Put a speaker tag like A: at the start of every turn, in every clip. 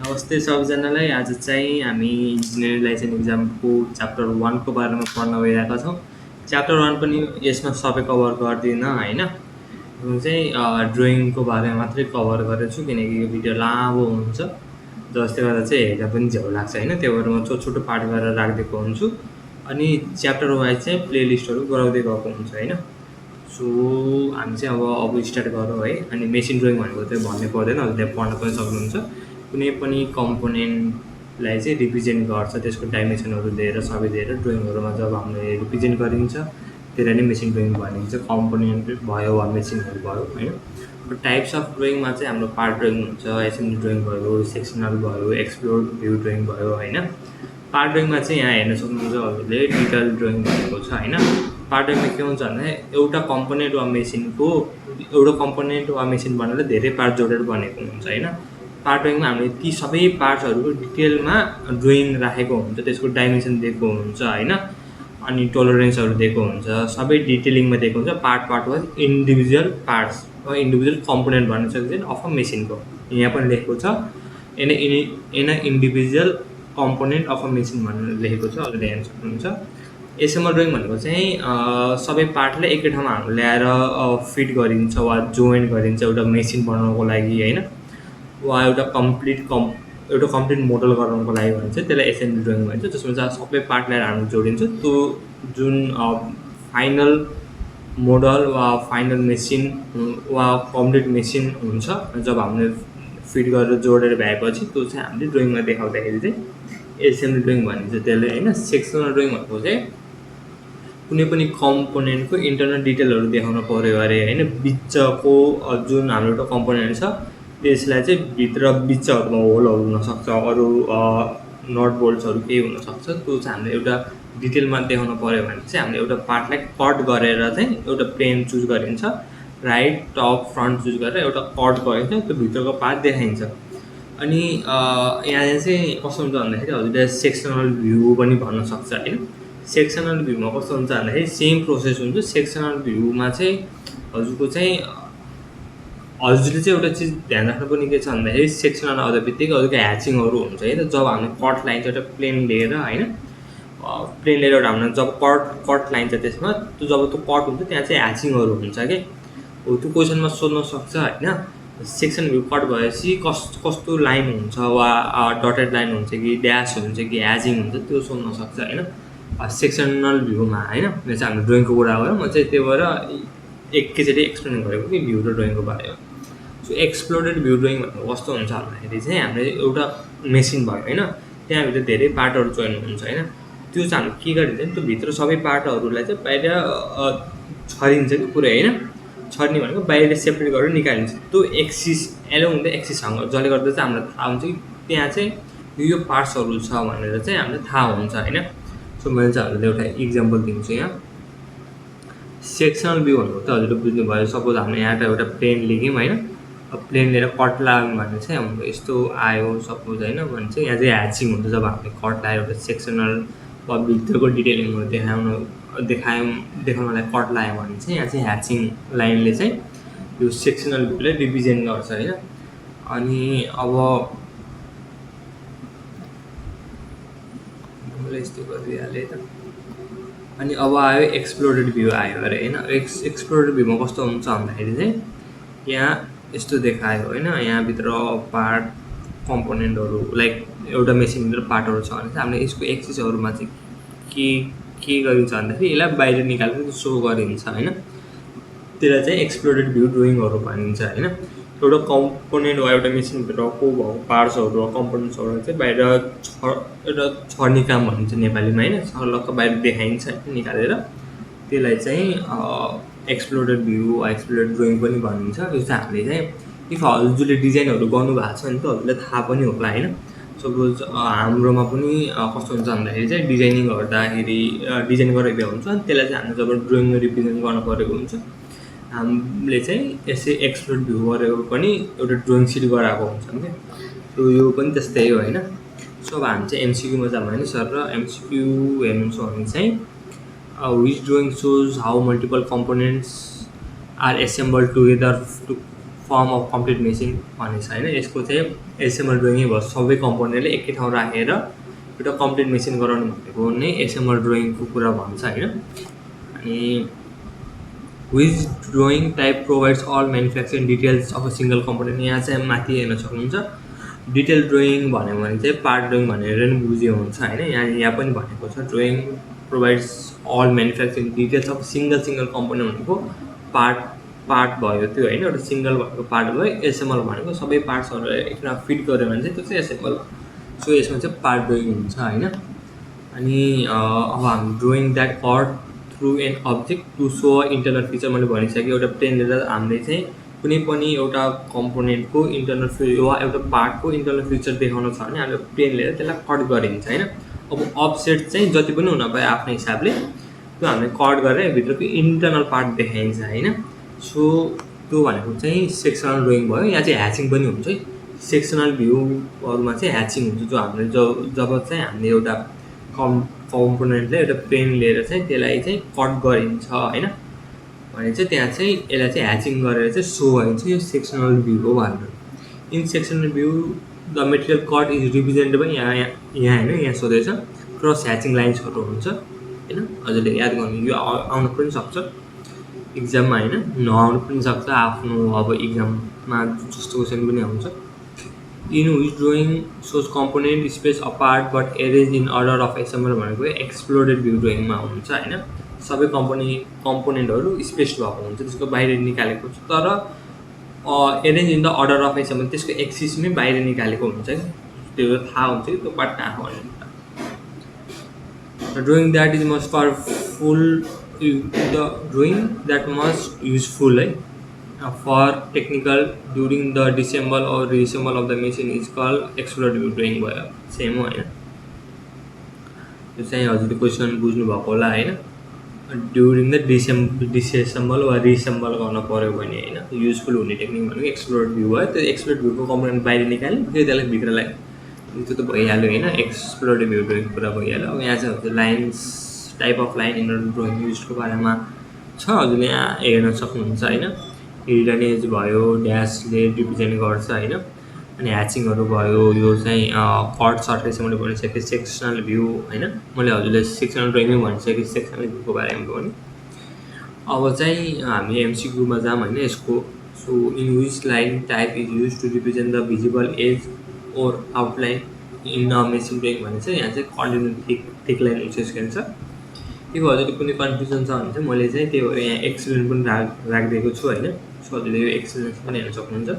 A: नमस्ते सबैजनालाई। आज चाहिँ हामी इन्जिनियरिङ लाइसेन्स एक्जामको च्याप्टर 1 को बारेमा पढ्न गइरहेका छौँ। च्याप्टर 1 पनि यसमा सबै कभर गर्दिनँ होइन। म चाहिँ ड्रइङको बारेमा मात्रै कभर गरेछु किनकि यो भिडियो लामो हुन्छ, जसले गर्दा चाहिँ हेर्दा पनि झ्याउ लाग्छ होइन। त्यही भएर म छोटो छोटो पार्ट गरेर राखिदिएको हुन्छु अनि च्याप्टर वाइज चाहिँ प्लेलिस्टहरू गराउँदै गएको हुन्छ होइन। सो हामी चाहिँ अब स्टार्ट गरौँ है। अनि मेसिन ड्रइङ भनेको चाहिँ भन्नै पर्दैन, हजुरले पढ्न पनि सक्नुहुन्छ। कुनै पनि कम्पोनेन्टलाई चाहिँ रिप्रेजेन्ट गर्छ, त्यसको डाइमेन्सनहरू दिएर सबै दिएर ड्रइङहरूमा जब हामीले रिप्रेजेन्ट गरिन्छ त्यसलाई नै मेसिन ड्रइङ भनिन्छ। कम्पोनेन्ट भयो वा मेसिनहरू भयो होइन। टाइप्स अफ ड्रइङमा चाहिँ हाम्रो पार्ट ड्रइङ हुन्छ, एसेम्बली ड्रइङ भयो, सेक्सनल भयो, एक्सप्लोर भ्यू ड्रइङ भयो होइन। पार्ट ड्रइङमा चाहिँ यहाँ हेर्न सक्नुहुन्छ हजुरले डिटेल ड्रइङ भनेको छ होइन। पार्ट ड्रइङमा के हुन्छ भने एउटा कम्पोनेन्ट वा मेसिन बनाएर धेरै पार्ट जोडेर बनेको हुन्छ होइन। पार्ट ड्रइङमा हामीले ती सबै पार्ट्सहरूको डिटेलमा ड्रइङ राखेको हुन्छ, त्यसको डाइमेन्सन दिएको हुन्छ होइन। अनि टोलरेन्सहरू दिएको हुन्छ, सबै डिटेलिङमा दिएको हुन्छ। पार्ट वाइज इन्डिभिजुअल पार्ट्स वा इन्डिभिजुअल कम्पोनेन्ट भन्न सकिन्छ अफ अ मेसिनको। यहाँ पनि लेखेको छ an individual component of a machine भनेर लेखेको छ, हजुरले हेर्न सक्नुहुन्छ। एसेम्बल ड्रइङ भनेको चाहिँ सबै पार्टलाई एकै ठाउँमा हाम्रो ल्याएर फिट गरिन्छ वा जोइन गरिन्छ एउटा मेसिन बनाउनको लागि होइन। वा एउटा कम्प्लिट मोडल गराउनको लागि भन्छ, त्यसलाई एसेम्बली ड्रइङ भन्छ। जसमा चाहिँ सबै पार्टलाई हामी जोडिन्छ, त्यो जुन फाइनल मोडल वा फाइनल मेसिन वा कम्प्लिट मेसिन हुन्छ जब हामीले फिट गरेर जोडेर भएपछि त्यो चाहिँ हामीले ड्रइङमा देखाउँदाखेरि चाहिँ एसेम्बली ड्रइङ भनिन्छ त्यसले होइन। सेक्सनल ड्रइङ भनेको चाहिँ कुनै पनि कम्पोनेन्टको इन्टरनल डिटेलहरू देखाउन पऱ्यो अरे होइन। बिचको जुन हाम्रो एउटा कम्पोनेन्ट छ त्यसलाई चाहिँ भित्र बिचहरूमा होलहरू हुनसक्छ, अरू नट बोल्ट्सहरू केही हुनसक्छ, त्यो चाहिँ हामीले एउटा डिटेलमा देखाउन पऱ्यो भने चाहिँ हामीले एउटा पार्टलाई कट गरेर चाहिँ एउटा प्लेन चुज गरिन्छ, राइट टप फ्रन्ट चुज गरेर एउटा कट गरिन्छ, त्यो भित्रको पार्ट देखाइन्छ। अनि यहाँ चाहिँ कस्तो हुन्छ भन्दाखेरि हजुरले सेक्सनल भ्यू पनि भन्न सक्छ होइन। सेक्सनल भ्यूमा कस्तो हुन्छ भन्दाखेरि सेम प्रोसेस हुन्छ। सेक्सनल भ्यूमा चाहिँ हजुरको चाहिँ हजुरले चाहिँ एउटा चिज ध्यान राख्नुपर्ने के छ भन्दाखेरि सेक्सनल आउँदा बित्तिकै हजुरको ह्याचिङहरू हुन्छ है। जब हामीले कट लाइन्छ एउटा प्लेन लिएर होइन, प्लेन लिएर एउटा हामीले जब कट लाइन्छ त्यसमा त्यो जब त्यो कट हुन्छ त्यहाँ चाहिँ ह्याचिङहरू हुन्छ कि हो। त्यो क्वेसनमा सोध्न सक्छ होइन। सेक्सन भ्यू कट भएपछि कस्तो लाइन हुन्छ वा डटेड लाइन हुन्छ कि ड्यास हुन्छ कि ह्याचिङ हुन्छ त्यो सोध्न सक्छ होइन सेक्सनल भ्यूमा होइन। यो चाहिँ हाम्रो ड्रइङको कुरा गरौँ, म चाहिँ त्यही भएर एकैचोटि एक्सप्लेन गरेको कि भ्यू र ड्रइङको बारेमा। सो एक्सप्लोडेड भ्यू ड्रइङ भनेको कस्तो हुन्छ भन्दाखेरि चाहिँ हामीले एउटा मेसिन भयो होइन, त्यहाँभित्र धेरै पार्टहरू जोइन हुन्छ होइन। त्यो चाहिँ हामीले के गरिन्छ भने त्यो भित्र सबै पार्टहरूलाई चाहिँ बाहिर छरिन्छ कि पुरै होइन। छर्ने भनेको बाहिर सेपरेट गरेर निकालिन्छ, त्यो एक्सिस एलो हुँदै एक्सिससँग, जसले गर्दा चाहिँ हामीलाई थाहा हुन्छ कि त्यहाँ चाहिँ यो पार्ट्सहरू छ भनेर चाहिँ हामीलाई थाहा हुन्छ होइन। सो मैले चाहिँ हजुरले एउटा इक्जाम्पल दिन्छु यहाँ। सेक्सनल भ्यू भनेको त हजुरले बुझ्नुभयो। सपोज हामीले यहाँ एउटा प्लेन लियौँ होइन, प्लेन लिएर कट लाग्यो भने चाहिँ हाम्रो यस्तो आयो सपोज होइन भने चाहिँ यहाँ चाहिँ ह्याचिङ हुन्छ। जब हामीले कट लाग्यो एउटा सेक्सनल वा भित्रको डिटेलिङहरू देखाउनलाई कट लाग्यो भने चाहिँ यहाँ चाहिँ ह्याचिङ लाइनले चाहिँ यो सेक्सनल भ्यूलाई रिप्रेजेन्ट गर्छ होइन। अनि अब यस्तो गरिदिइहालेँ त। अनि अब आयो एक्सप्लोडेड भ्यू आयो अरे होइन। एक्सप्लोडेड भ्यूमा कस्तो हुन्छ भन्दाखेरि चाहिँ यहाँ यस्तो देखायो होइन। यहाँभित्र पार्ट कम्पोनेन्टहरू लाइक एउटा मेसिनभित्र पार्टहरू छ भने चाहिँ हामीले यसको एक्सिसहरूमा चाहिँ के गरिन्छ भन्दाखेरि यसलाई बाहिर निकालेर सो गरिन्छ होइन। त्यसलाई चाहिँ एक्सप्लोडेड भ्यू ड्रइङहरू भनिन्छ होइन। एउटा कम्पोनेन्ट वा एउटा मेसिनभित्रको भएको पार्ट्सहरू वा कम्पोनेन्ट्सहरू चाहिँ बाहिर एउटा छर्ने काम भनिन्छ नेपालीमा होइन। सर्लक्क बाहिर देखाइन्छ निकालेर, त्यसलाई चाहिँ एक्सप्लोडेड भ्यू वा एक्सप्लोडेड ड्रइङ पनि भनिन्छ। यो चाहिँ हामीले चाहिँ इफ हजुरले डिजाइनहरू गर्नुभएको छ भने त हजुरलाई थाहा पनि होला होइन। सपोज हाम्रोमा पनि कस्तो हुन्छ भन्दाखेरि चाहिँ डिजाइन गरेको हुन्छ, त्यसलाई चाहिँ हामीले जब ड्रइङमा रिप्रेजेन्ट गर्न परेको हुन्छ हामीले चाहिँ यसै एक्सप्लोड भ्यू गरेको पनि एउटा ड्रइङ सिट गराएको हुन्छ क्या। सो यो पनि त्यस्तै हो होइन। सो अब हामी चाहिँ एमसिक्यूमा जाऊँ होइन सर। र एमसिक्यू हेर्नुहुन्छ भने चाहिँ which drawing shows how multiple components are assembled together form of complete machine भनेको छ होइन। यसको चाहिँ एसएमएल ड्रइङै भयो, सबै कम्पोनेन्टले एकै ठाउँ राखेर एउटा कम्प्लिट मेसिन गराउनु भनेको नै एसएमएल ड्रइङको कुरा भन्छ होइन। अनि which drawing type provides all manufacturing details of a single component. यहाँ चाहिँ माथि हेर्न सक्नुहुन्छ डिटेल ड्रइङ भन्यो भने चाहिँ पार्ट ड्रइङ भनेर नि बुझ्यो हुन्छ होइन। यहाँ पनि भनेको छ drawing provides all manufacturing details of single component भनेको पार्ट भयो त्यो होइन, एउटा सिङ्गल भएको पार्ट भयो। एसएमएल भनेको सबै पार्ट्सहरू एकरा फिट गऱ्यो भने चाहिँ त्यो चाहिँ एसएमएल। सो यसमा चाहिँ पार्ट ड्रइङ हुन्छ होइन। अनि अब हामी drawing that cut through an object to show internal feature मैले भनिसकेँ। एउटा प्लेन लिएर हामीले चाहिँ कुनै पनि एउटा कम्पोनेन्टको इन्टरनल वा एउटा पार्टको इन्टरनल फिचर देखाउन छ भने हामीले प्लेन लिएर त्यसलाई कट गरिन्छ होइन। अब अफसेट चाहिँ जति पनि हुन पायो आफ्नो हिसाबले त्यो हामीले कट गरेर भित्रको इन्टरनल पार्ट देखाइन्छ होइन। सो त्यो भनेको चाहिँ सेक्सनल ड्रइङ भयो। यहाँ चाहिँ ह्याचिङ पनि हुन्छ है। सेक्सनल भ्यूहरूमा चाहिँ ह्याचिङ हुन्छ, जो हामीले जब चाहिँ हामीले एउटा कम्पोनेन्टले एउटा पेन लिएर चाहिँ त्यसलाई चाहिँ कट गरिन्छ होइन भने चाहिँ त्यहाँ चाहिँ यसलाई चाहिँ ह्याचिङ गरेर चाहिँ सो गरिन्छ। यो सेक्सनल भ्यू हो भनेर। In sectional view the material cut is representable यहाँ होइन, यहाँ सोधेछ क्रस ह्याचिङ लाइन्सहरू हुन्छ होइन। हजुरले याद गर्नु, यो आउनु पनि सक्छ इक्जाममा होइन, नआउनु पनि सक्छ आफ्नो अब इक्जाममा जस्तो क्वेसन पनि आउँछ। In which drawing shows component space apart but arrange in order of SML भनेको एक्सप्लोडेड भ्यू ड्रइङमा हुन्छ होइन। सबै कम्पोनेन्टहरू स्पेस भएको हुन्छ, त्यसको बाहिर निकालेको छ, तर arrange in the order of SML त्यसको एक्सिसमै बाहिर निकालेको हुन्छ है। त्यो थाहा हुन्छ कि त्यो पार्ट कहाँ हो भने। Drawing that is most powerful the drawing that most useful है for technical during the disassemble or reassemble of the machine is call exploded view drawing भयो। सेम हो होइन। त्यो चाहिँ हजुरले क्वेसन बुझ्नुभएको होला होइन। ड्युरिङ द डिसेम्बल वा रिसेम्बल गर्न पऱ्यो भने होइन युजफुल हुने टेक्निक भनेको एक्सप्लोरेड भ्यू भयो। त्यो एक्सप्लोरेड भ्यूको कम्पोनेन्ट बाहिर निकाल्यो फेरि त्यसलाई भित्र लाग्यो, त्यो त भइहाल्यो होइन। एक्सप्लोरेड भ्यू ड्रइङ कुरा भइहाल्यो। अब यहाँ चाहिँ हजुर lines type of line in drawing युजको बारेमा छ, हजुरले यहाँ हेर्न सक्नुहुन्छ होइन। हिडन एज भयो, ड्यासले रिप्रेजेन्ट गर्छ होइन। अनि ह्याचिङहरू भयो, यो चाहिँ कट सर्फेस मैले भनिसकेँ। सेक्सनल भ्यू होइन, मैले हजुरले सेक्सनल ड्रइङमै भनिसकेँ सेक्सनल भ्यूको बारेमा पनि। अब चाहिँ हामी एमसिक्यूमा जाऊँ होइन यसको। So in which line type is use to represent the visible edge or outline in a machine drawing भने चाहिँ यहाँ चाहिँ कन्टिन्यू थिक लाइन युज गरिन्छ। त्यो हजुरले कुनै कन्फ्युजन छ भने चाहिँ मैले चाहिँ त्यही भएर यहाँ एक्सपिरियन्स पनि राखिदिएको छु होइन। सो हजुरले यो एक्सपिरियन्स पनि हेर्न सक्नुहुन्छ।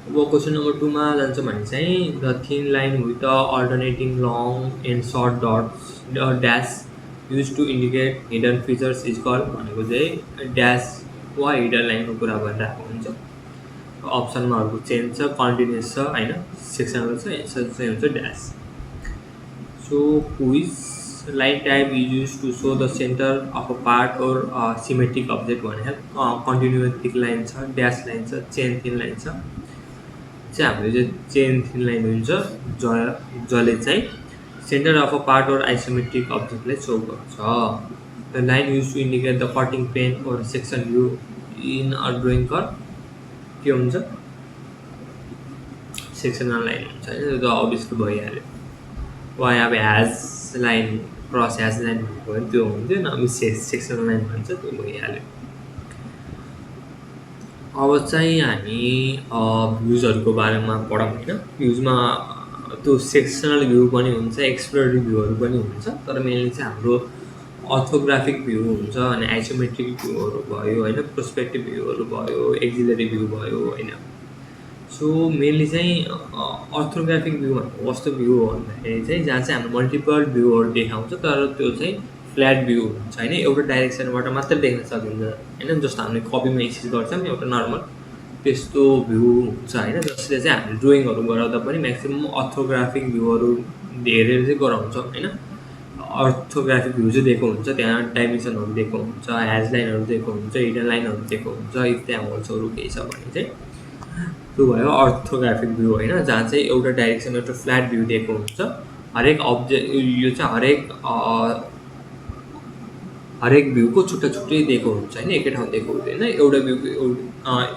A: अब क्वेसन नम्बर 2 मा जान्छ भने चाहिँ the thin line with the alternating long and short dots dash use to indicate hidden features is call भनेको चाहिँ ड्यास वा हिडन लाइनको कुरा गरिरहेको हुन्छ। अप्सनमा अरूको चेन्ज छ, कन्टिन्युस छ होइन, सेक्सनल छ, यसो चाहिँ हुन्छ dash. So which line type is use to show the centre of a part or symmetric object भने कन्टिन्युस थिक लाइन छ, ड्यास लाइन छ, चेन थिन लाइन छ। चाहिँ हामीले चाहिँ चेन थिन लाइन हुन्छ जसले चाहिँ center of a part or isometric अब्जेक्टलाई सो गर्छ। The line use to indicate the cutting plane or section view in a drawing कर के हुन्छ? सेक्सनल लाइन हुन्छ होइन, त्यो त अभियसली भइहाल्यो। वा अब ह्याज लाइन क्रस ह्याज लाइन भनेको भने त्यो हुन्थ्यो, अब सेक्सनल लाइन भन्छ त्यो भइहाल्यो। अब चाहिँ हामी भ्युजहरूको बारेमा पढौँ होइन। भ्युजमा त्यो सेक्सनल भ्यू पनि हुन्छ, एक्सप्लोरेटिभ भ्यूहरू पनि हुन्छ, तर मेनली चाहिँ हाम्रो अर्थोग्राफिक भ्यू हुन्छ अनि आइसोमेट्रिक भ्यूहरू भयो होइन, प्रोस्पेक्टिभ भ्यूहरू भयो, एक्जिलरी भ्यू भयो होइन। सो मेनली चाहिँ अर्थोग्राफिक भ्यू भनेको कस्तो भ्यू हो भन्दाखेरि चाहिँ जहाँ चाहिँ हाम्रो मल्टिपल भ्यूहरू देखाउँछ तर त्यो चाहिँ फ्ल्याट भ्यू हुन्छ होइन, एउटा डाइरेक्सनबाट मात्र देख्न सकिन्छ होइन। जस्तो हामीले कपीमा एक्सर्साइज गर्छौँ एउटा नर्मल त्यस्तो भ्यू हुन्छ होइन, जसले चाहिँ हामीले ड्रइङहरू गराउँदा पनि म्याक्सिमम् अर्थोग्राफिक भ्यूहरू हेरेर चाहिँ गराउँछौँ होइन। अर्थोग्राफिक भ्यू चाहिँ दिएको हुन्छ, त्यहाँ डाइमेन्सनहरू दिएको हुन्छ, ह्याज लाइनहरू दिएको हुन्छ, हिडन लाइनहरू दिएको हुन्छ, इफ त्यहाँ होल्सहरू केही छ भने चाहिँ त्यो भयो अर्थोग्राफिक भ्यू होइन, जहाँ चाहिँ एउटा डाइरेक्सनमा एउटा फ्ल्याट भ्यू दिएको हुन्छ। हरेक अब्जेक्ट यो चाहिँ हरेक भ्यूको छुट्टै दिएको हुन्छ होइन, एकै ठाउँ दिएको हुँदैन। एउटा भ्यूको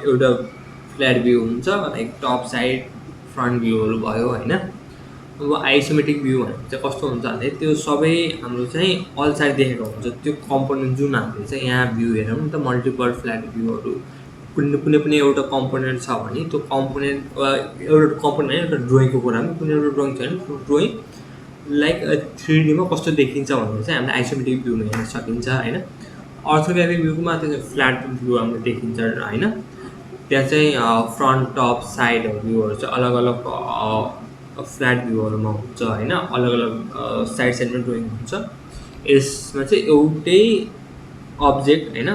A: एउटा फ्ल्याट भ्यू हुन्छ लाइक टप साइड फ्रन्ट भ्यूहरू भयो होइन। अब आइसोमेट्रिक भ्यू भनेको चाहिँ कस्तो हुन्छ भने त्यो सबै हाम्रो चाहिँ अल साइड देखेको हुन्छ। त्यो कम्पोनेन्ट जुन हामीले चाहिँ यहाँ भ्यू हेरौँ नि त मल्टिपल फ्ल्याट भ्यूहरू कुनै कुनै पनि एउटा कम्पोनेन्ट छ भने त्यो कम्पोनेन्ट एउटा कम्पोनेन्ट होइन एउटा ड्रइङको कुरामा कुनै एउटा ड्रइङ छ भने त्यो ड्रइङ लाइक 3Dमा कस्तो देखिन्छ भनेर चाहिँ हामीले आइसोमेट्रिक भ्यूमा हेर्न सकिन्छ होइन। अर्थोग्राफिक भ्यूमा त्यो फ्ल्याट भ्यू हामीले देखिन्छ होइन। त्यहाँ चाहिँ फ्रन्ट टप साइड भ्यूहरू चाहिँ अलग अलग फ्ल्याट भ्यूहरूमा हुन्छ होइन। अलग अलग साइड साइडमा ड्रइङ हुन्छ। यसमा चाहिँ एउटै अब्जेक्ट होइन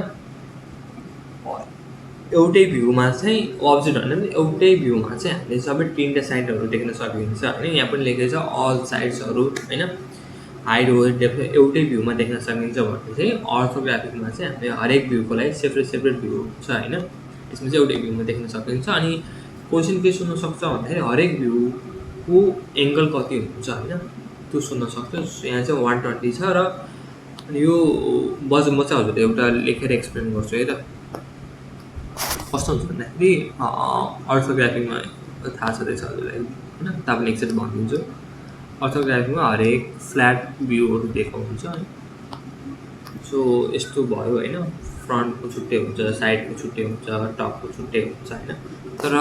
A: एउटै भ्यूमा चाहिँ अब्जेक्ट होइन एउटै भ्यूमा चाहिँ हामीले सबै 3टा साइडहरू देख्न सकिन्छ होइन। यहाँ पनि लेखेको छ अल साइड्सहरू होइन हाइट वेट डेप्थ एउटै भ्यूमा देख्न सकिन्छ भने चाहिँ अर्थोग्राफिकमा चाहिँ हामीले हरेक भ्यूको लागि सेपरेट सेपरेट भ्यू हुन्छ होइन। यसमा चाहिँ एउटै भ्यूमा देख्न सकिन्छ। अनि क्वेसन के सोध्न सक्छ भन्दाखेरि हरेक भ्यूको एङ्गल कति हुन्छ होइन त्यो सोध्न सक्छ। यहाँ चाहिँ 120 छ र यो म चाहिँ हजुरले एउटा लेखेर एक्सप्लेन गर्छु है त। कस्तो हुन्छ भन्दाखेरि अर्थोग्राफीमा थाहा छँदैछ हजुरलाई होइन तपाईँले एकचोटि भनिदिन्छु। अर्थोग्राफीमा हरेक फ्ल्याट भ्यूहरू दिएको हुन्छ है। सो यस्तो भयो होइन फ्रन्टको छुट्टै हुन्छ साइडको छुट्टै हुन्छ टपको छुट्टै हुन्छ होइन। तर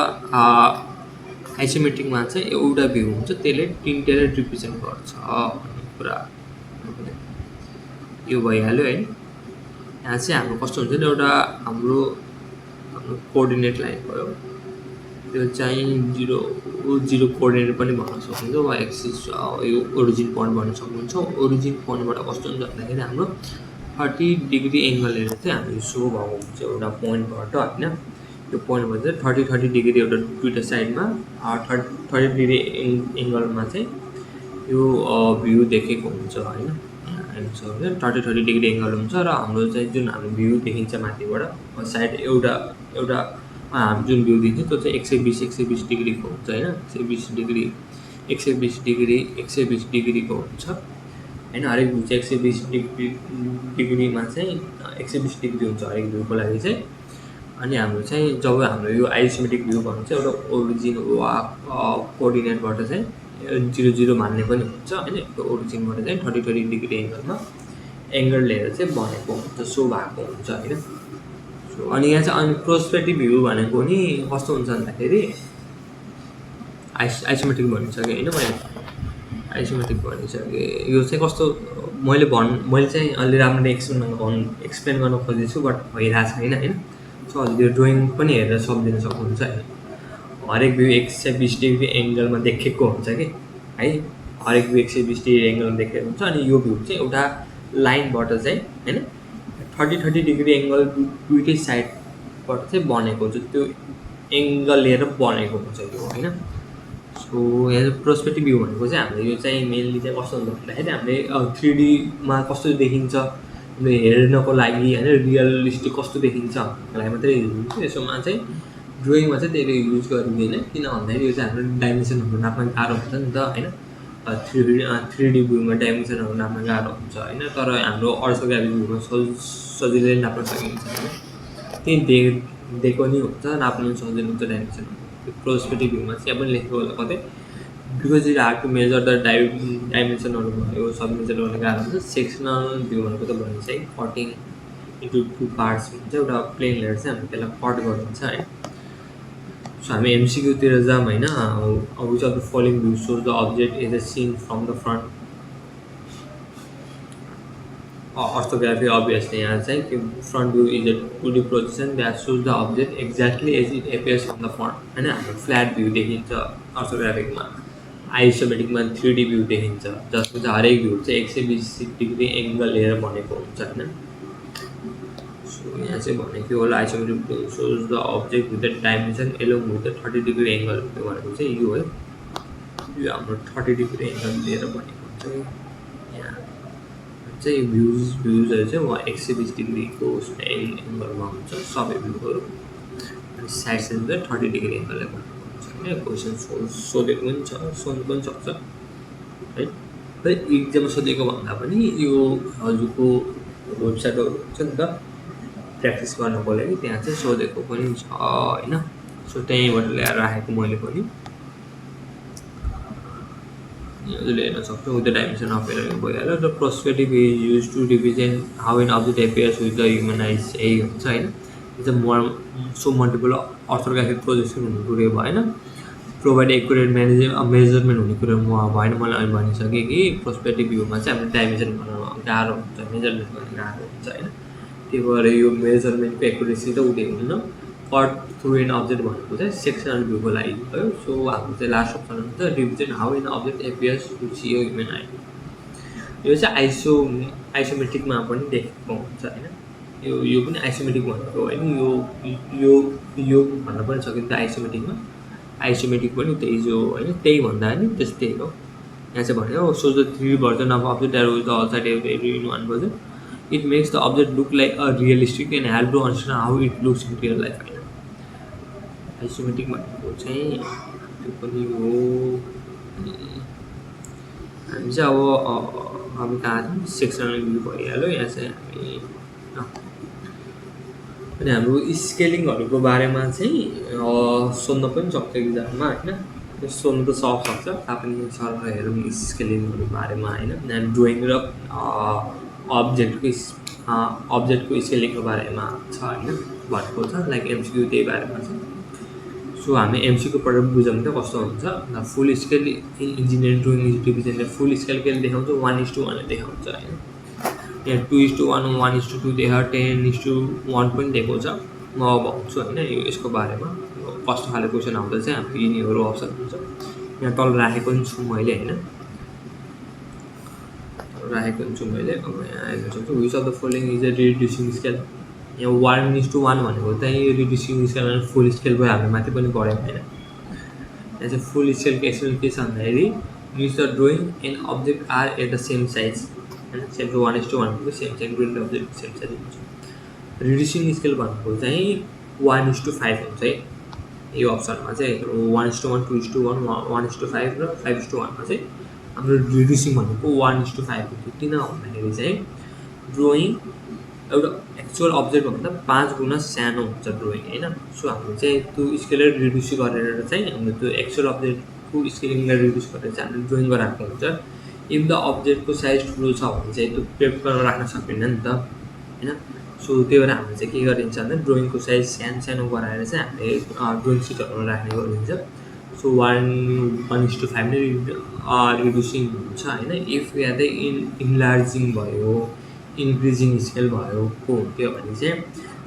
A: आइसोमेट्रिकमा चाहिँ एउटा भ्यू हुन्छ त्यसले 3टाले रिप्रेजेन्ट गर्छ भन्ने कुरा यो भइहाल्यो होइन। यहाँ चाहिँ हाम्रो कस्तो हुन्छ एउटा हाम्रो कोअर्डिनेट लाइन भयो त्यो चाहिँ 0 कोअर्डिनेट पनि भन्न सक्नुहुन्छ वा एक्सिस यो ओरिजिन पोइन्ट भन्न सक्नुहुन्छ। ओरिजिन पोइन्टबाट कस्तो हुन्छ भन्दाखेरि हाम्रो 30 डिग्री एङ्गल लिएर चाहिँ हाम्रो सो भएको हुन्छ एउटा पोइन्टबाट होइन। यो पोइन्टबाट चाहिँ 30 डिग्री एउटा दुईवटा साइडमा 30 डिग्री एङ्गलमा चाहिँ यो भ्यू देखेको हुन्छ होइन। 30 डिग्री एङ्गल हुन्छ र हाम्रो चाहिँ जुन हाम्रो भ्यू देखिन्छ माथिबाट साइड एउटा जुन भ्यू देखिन्छ त्यो चाहिँ 120 डिग्रीको हुन्छ होइन। 120 डिग्रीको हुन्छ होइन। हरेक भ्यू चाहिँ 120 डिग्रीमा चाहिँ 120 डिग्री हुन्छ हरेक भ्यूको लागि चाहिँ। अनि हाम्रो चाहिँ जब हाम्रो यो आइसोमेट्रिक भ्यू भन्नु चाहिँ एउटा ओरिजिन वा कोअर्डिनेटबाट चाहिँ 0 मान्ने पनि हुन्छ होइन। त्यो ओरिजिनबाट चाहिँ 30 डिग्री एङ्गलमा एङ्गल लिएर चाहिँ बनेको हुन्छ सो भएको हुन्छ होइन। सो अनि यहाँ चाहिँ अनि प्रोस्पेक्टिभ भ्यू भनेको नि कस्तो हुन्छ भन्दाखेरि आइसोमेट्रिक भनिसकेँ होइन मैले आइसोमेट्रिक भनिसकेँ। यो चाहिँ कस्तो मैले चाहिँ अलि राम्ररी एक्सप्लेन गर्न खोजेछु बट भइरहेको छैन होइन। सो हजुर यो ड्रइङ पनि हेरेर सम्झिन सक्नुहुन्छ होइन। हरेक भ्यू 120 डिग्री एङ्गलमा देखेको हुन्छ कि है। हरेक भ्यू 120 डिग्री एङ्गलमा देखेको हुन्छ। अनि यो भ्यू चाहिँ एउटा लाइनबाट चाहिँ होइन 30 डिग्री एङ्गल दुईटै साइडबाट चाहिँ बनेको हुन्छ त्यो एङ्गल लिएर बनेको हुन्छ यो होइन। सो यहाँ प्रोस्पेक्टिभ भ्यू भनेको चाहिँ हामीले यो चाहिँ मेनली चाहिँ कस्तो हुन्छ भन्दाखेरि हामीले 3Dमा कस्तो देखिन्छ हेर्नको लागि होइन रियलिस्टिक कस्तो देखिन्छ भन्नको लागि मात्रै युज हुन्छ। यसोमा चाहिँ ड्रइङमा चाहिँ त्यसले युज गरिँदैन किन भन्दाखेरि यो चाहिँ हाम्रो डाइमेन्सनहरू नाप्न गाह्रो हुन्छ नि त होइन। 3D भ्यूमा डाइमेन्सनहरू नाप्न गाह्रो हुन्छ होइन। तर हाम्रो अर्थोग्राफिक भ्यूमा सजिलै नाप्न सकिन्छ होइन। त्यही दिएको नि हुन्छ नाप्नु सजिलो हुन्छ डाइमेन्सन। प्रोस्पेक्टिभ भ्यूमा चाहिँ यहाँ पनि लेखेको होला कतै because it hard to measure the डाइमेन्सनहरू भयो सब मेजर गर्न गाह्रो हुन्छ। सेक्सनल भ्यू भनेको त भने चाहिँ कटिङ इन्टु 2 पार्ट्स हुन्छ एउटा प्लेन लेयर चाहिँ हामी त्यसलाई कट गरिन्छ है। सो हामी MCQतिर जाऊँ होइन। Which of the following view shows the object is a seen from the front. Orthography obviously यहाँ चाहिँ कि front view is a 2D projection that shows the object exactly as it appears from the front होइन। हाम्रो flat view देखिन्छ अर्थोग्राफिकमा। आइसोमेट्रिकमा 3D view देखिन्छ जसको चाहिँ हरेक भ्यू चाहिँ 120 डिग्री एङ्गल लिएर बनेको हुन्छ होइन। सो यहाँ चाहिँ भनेको होला isometric view shows the object with the dimension along with the 30 degree angle भनेको चाहिँ यो है। यो हाम्रो 30 डिग्री एङ्गल लिएर बनेको हुन्छ। यहाँ चाहिँ भ्युजहरू चाहिँ 120 डिग्रीको उसमा एङ्गलमा हुन्छ सबै भ्यूहरू। अनि साइड चाहिँ 30 डिग्री एङ्गलले बनेको हुन्छ होइन। क्वेसन सोधेको पनि छ सोध्नु पनि सक्छ है। र इक्जाममा सोधेको भन्दा पनि यो हजुरको वेबसाइटहरू हुन्छ नि त प्र्याक्टिस गर्नको लागि त्यहाँ चाहिँ सोधेको पनि छ होइन। सो त्यहीँबाट ल्याएर राखेको मैले पनि हजुरले हेर्न सक्छु with the dimension of error भइहाल्यो र perspective is use to represent how an object appears with the human eyes यही हुन्छ होइन यो चाहिँ सो मल्टिपल अर्थोग्राफिक प्रोजेक्सन हुने कुरो भएन प्रोभाइड एकुरेट मेजरमेन्ट हुने कुरो भएन मैले अहिले भनिसकेँ कि पर्सपेक्टिभ भ्यूमा चाहिँ हामीले डाइमेन्सन गर्न गाह्रो हुन्छ मेजरमेन्ट गर्न गाह्रो हुन्छ होइन त्यही भएर यो मेजरमेन्टको एकुरेसी त हुँदै हुँदैन कट थ्रु एन अब्जेक्ट भनेको चाहिँ सेक्सनल भ्यूको लागि भयो सो हाम्रो चाहिँ लास्ट अप्सन हुन्छ represent how an object appears to see यो ह्युमन आई यो चाहिँ आइसोमेट्रिकमा पनि देखेको हुन्छ होइन यो पनि आइसोमेट्रिक भनेको होइन यो भन्न पनि सकिन्छ आइसोमेट्रिक पनि त्यही जो होइन त्यही भन्दा नि त्यस्तै हो यहाँ चाहिँ भन्यो so the 3 version of object are with the all side in one version it makes the object look like a realistic and help to understand how it looks in real life होइन isometric भनेको चाहिँ त्यो पनि हो हामी चाहिँ अब हामी कहाँ छौँ सेक्सनल भ्यू भइहाल्यो यहाँ चाहिँ हामी अनि हाम्रो स्केलिङहरूको बारेमा चाहिँ सोध्न पनि सक्छ इक्जाममा होइन सोध्नु त सक्छ तापनि सर हेरौँ स्केलिङहरू बारेमा होइन ड्रइङ र अब्जेक्टको स्केलिङको बारेमा छ होइन भनेको छ लाइक एमसिक्यू त्यही बारेमा छ सो हामी एमसीको प्रडक्ट बुझौँ त कस्तो हुन्छ full scale engineering drawing is represented full scale के देखाउँछ 1:1 देखाउँछ होइन यहाँ 2:1 1:2 देखायो 10:1 पनि दिएको छ म भन्छु होइन यसको बारेमा कस्तो खाले क्वेसन आउँदा चाहिँ हाम्रो यिनीहरू अप्सन हुन्छ यहाँ तल राखेको पनि छु मैले होइन राखेको छु मैले अब यहाँ हेर्न सक्छु which of the following is a reducing scale यहाँ 1:1 भनेको चाहिँ रिड्युसिङ स्केल अनि फुल स्केल भयो हामी माथि पनि पढ्यौँ होइन यहाँ चाहिँ फुल स्केलको एक्सप्लेन के छ भन्दाखेरि means the drawing and object are at the same size होइन सेम 1:1 को same size drawing object same size हुन्छ रिड्युसिङ स्केल भनेको चाहिँ 1:5 हुन्छ है यो अप्सनमा चाहिँ 1:1 2:1 1:5 र 5:1 मा चाहिँ हाम्रो रिड्युसिङ भनेको 1:5 हुन्छ किन भन्दाखेरि चाहिँ ड्रोइङ एउटा एक्चुअल अब्जेक्टभन्दा 5 गुणा सानो हुन्छ ड्रोइङ होइन सो हामीले चाहिँ त्यो स्केललाई रिड्युस गरेर चाहिँ हामीले त्यो एक्चुअल अब्जेक्टको स्केलिङलाई रिड्युस गरेर चाहिँ हामीले ड्रोइङ गराएको हुन्छ इफ द अब्जेक्टको साइज ठुलो छ भने चाहिँ त्यो पेपरमा राख्न सकिँदैन नि त होइन सो त्यही भएर हामीले चाहिँ के गरिन्छ भने ड्रोइङको साइज सानो गराएर चाहिँ हामीले ड्रोइङ सिटहरूमा राख्ने गरिन्छ सो 1:5 नै रिड्युसिङ हुन्छ होइन इफ या त इन्लार्जिङ भयो इन्क्रिजिङ स्केल भयो को हुन्थ्यो भने चाहिँ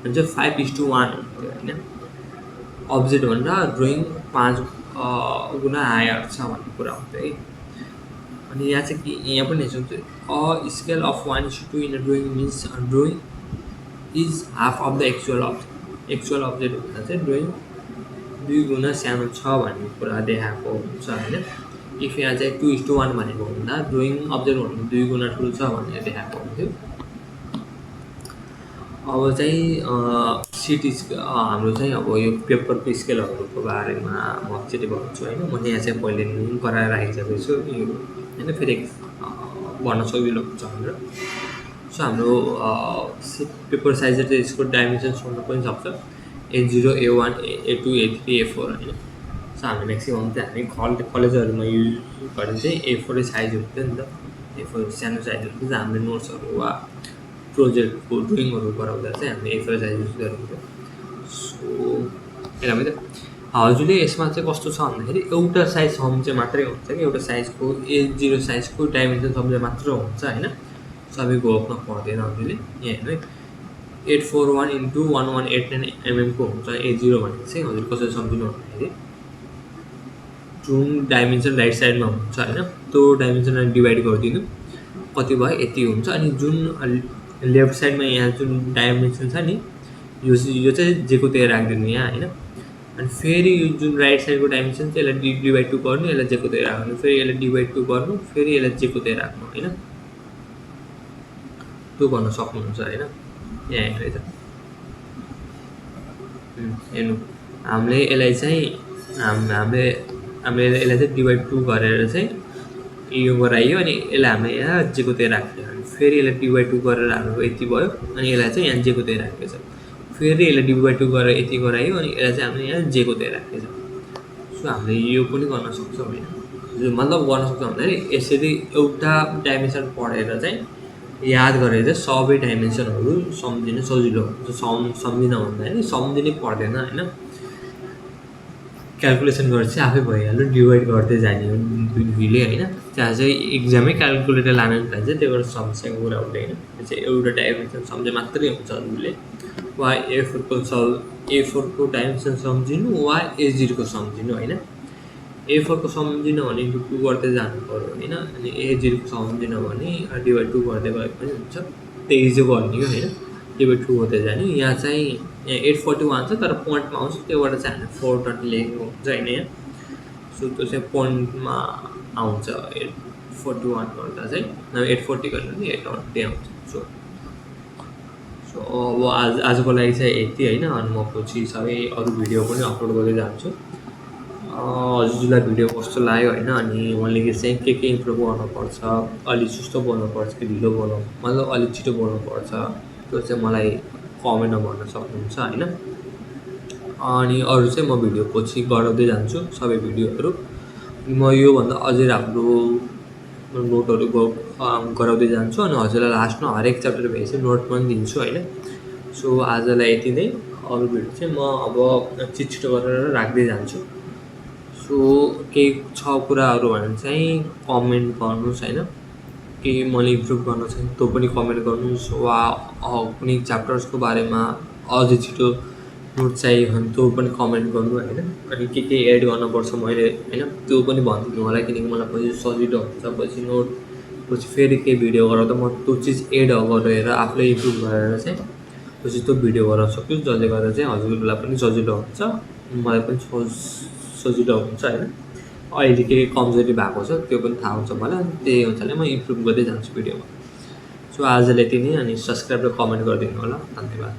A: हुन्छ 5:1 हुन्थ्यो होइन अब्जेक्टभन्दा ड्रोइङ 5 गुणा हायर छ भन्ने कुरा हुन्थ्यो है अनि यहाँ चाहिँ कि यहाँ पनि हेर्छु a scale of 1:2 in a drawing means drawing is half of the actual object भन्दा चाहिँ ड्रोइङ 2 गुणा सानो छ भन्ने कुरा देखाएको हुन्छ होइन इफ यहाँ चाहिँ 2:1 भनेको भन्दा ड्रोइङ अब्जेक्ट भन्दा 2 गुणा ठुलो छ भनेर देखाएको हुन्थ्यो अब चाहिँ हाम्रो चाहिँ अब यो पेपरको स्केलहरूको बारेमा म एकचोटि भन्छु होइन म यहाँ चाहिँ पहिले गराएर राखिसकेको छु यो होइन फेरि भन्न सजिलो हुन्छ भनेर सो हाम्रो पेपर साइज चाहिँ यसको डाइमेन्सन सोध्न पनि सक्छ A0 A1 A2 A3 A4 होइन सो हामी म्याक्सिमम् चाहिँ हामी कलेजहरूमा युज गर्ने चाहिँ A4 साइज हुन्थ्यो नि त A4 सानो साइज हुन्छ हामीले नोट्सहरू वा प्रोजेक्टको ड्रोइङहरू गराउँदा चाहिँ हामीले A4 साइज युज गरिन्छ सो हेरौँ त हजुरले यसमा चाहिँ कस्तो छ भन्दाखेरि एउटा साइज सम चाहिँ मात्रै हुन्छ कि एउटा साइजको A0 साइजको डाइमेन्सन सम चाहिँ मात्र हुन्छ होइन सबैको हकमा पर्दैन हजुरले यहाँ हेर्नु है 841 × 1189 mm को हुन्छ A0 भनेको चाहिँ हजुर कसरी सम्झिनु भन्दाखेरि जुन डाइमेन्सन राइट साइडमा हुन्छ होइन त्यो डाइमेन्सनलाई डिभाइड गरिदिनु कति भयो यति हुन्छ अनि जुन लेफ्ट साइडमा यहाँ जुन डाइमेन्सन छ नि यो चाहिँ जेको त्यही राखिदिनु यहाँ होइन अनि फेरि यो जुन राइट साइडको डाइमेन्सन चाहिँ यसलाई डिभाइड 2 गर्नु यसलाई जेको त्यही राख्नु फेरि यसलाई डिभाइड 2 गर्नु फेरि यसलाई जेको त्यही राख्नु होइन त्यो गर्न सक्नुहुन्छ होइन यहाँ हेर्नु त हेर्नु हामीले यसलाई चाहिँ हामीले यसलाई चाहिँ डिभाइड 2 गरेर चाहिँ यो गराइयो अनि यसलाई हामीले यहाँ जेको त्यही राख्यो फेरि यसलाई डिभाइड 2 गरेर हाम्रो यति भयो अनि यसलाई चाहिँ यहाँ जेको त्यही राखेको छ फेरि यसलाई डिभाइड गरेर यति गरायो अनि यसलाई चाहिँ हामीले यहाँ जेको दिएर राख्नेछौँ। सो हामीले यो पनि गर्न सक्छौँ होइन। मतलब गर्न सक्छौँ भन्दाखेरि यसरी एउटा डाइमेन्सन पढेर चाहिँ याद गरेर चाहिँ सबै डाइमेन्सनहरू सम्झिन सजिलो हुन्छ। सम्झिन भन्दाखेरि सम्झिनै पर्दैन होइन। क्यालकुलेसन गरेर चाहिँ आफै भइहाल्यो, डिभाइड गर्दै जाने हो दुईले होइन। त्यहाँ चाहिँ एक्जामै क्यालकुलेटर लानु थाल्छ, त्यो एउटा समस्याको कुरा हुँदैन। त्यो चाहिँ एउटा डाइमेन्सन सम्झे मात्रै हुन्छ हजुरले। वा A4को डाइमेन्सन सम्झिनु वा A0को सम्झिनु होइन। A4को सम्झिनु भने 2 गर्दै जानु पऱ्यो होइन। अनि A0को सम्झिनु भने डिभाइड 2 गर्दै गए पनि हुन्छ, त्यही चाहिँ गर्ने हो होइन। डिभाइड 2 गर्दै जाने। यहाँ चाहिँ 841 छ तर पोइन्टमा आउँछ, त्योबाट चाहिँ हामीले 4 लेखेको हुन्छ होइन यहाँ। सो त्यो चाहिँ पोइन्टमा आउँछ 841 गर्दा चाहिँ, 840 गर्दा पनि 820 आउँछ। सो अब आजको लागि चाहिँ यति होइन। अनि म पछि सबै अरू भिडियो पनि अपलोड गर्दै जान्छु। हजुरलाई भिडियो कस्तो लाग्यो होइन। अनि मैले चाहिँ के इम्प्रुभ गर्नुपर्छ, अलिक सुस्तो बोल्नुपर्छ कि ढिलो बोल्नु, मतलब अलिक छिटो बोल्नुपर्छ, त्यो चाहिँ मलाई कमेन्टमा भन्न सक्नुहुन्छ होइन। अनि अरू चाहिँ म भिडियो पछि गराउँदै जान्छु सबै भिडियोहरू। म योभन्दा अझै राम्रो नोटहरू गराउँदै जान्छु। अनि हजुरलाई लास्टमा हरेक च्याप्टर भएपछि नोट पनि दिन्छु होइन। सो आजलाई यति नै। अरू भिडियो चाहिँ म अब छिटो गरेर राख्दै जान्छु। सो केही छ कुराहरू भने चाहिँ कमेन्ट गर्नुहोस् होइन। केही मैले इम्प्रुभ गर्न चाहिँ त्यो पनि कमेन्ट गर्नुहोस्। वा कुनै च्याप्टर्सको बारेमा अझै छिटो नोट चाहियो भने त्यो पनि कमेन्ट गर्नु होइन। अनि के एड गर्नुपर्छ मैले होइन त्यो पनि भनिदिनु होला, किनकि मलाई पछि सजिलो हुन्छ। पछि नोट पछि फेरि केही भिडियो गराउँदा म त्यो चिज एड गरेर आफूले इम्प्रुभ गरेर चाहिँ पछि त्यो भिडियो गराउन सक्छु, जसले गर्दा चाहिँ हजुरलाई पनि सजिलो हुन्छ, मलाई पनि सजिलो हुन्छ होइन। अहिले के कमजोरी भएको छ त्यो पनि थाहा हुन्छ मलाई, अनि त्यही अनुसारले म इम्प्रुभ गर्दै जान्छु भिडियोमा। सो आजलाई यति नै। अनि सब्सक्राइब र कमेन्ट गरिदिनु होला। धन्यवाद।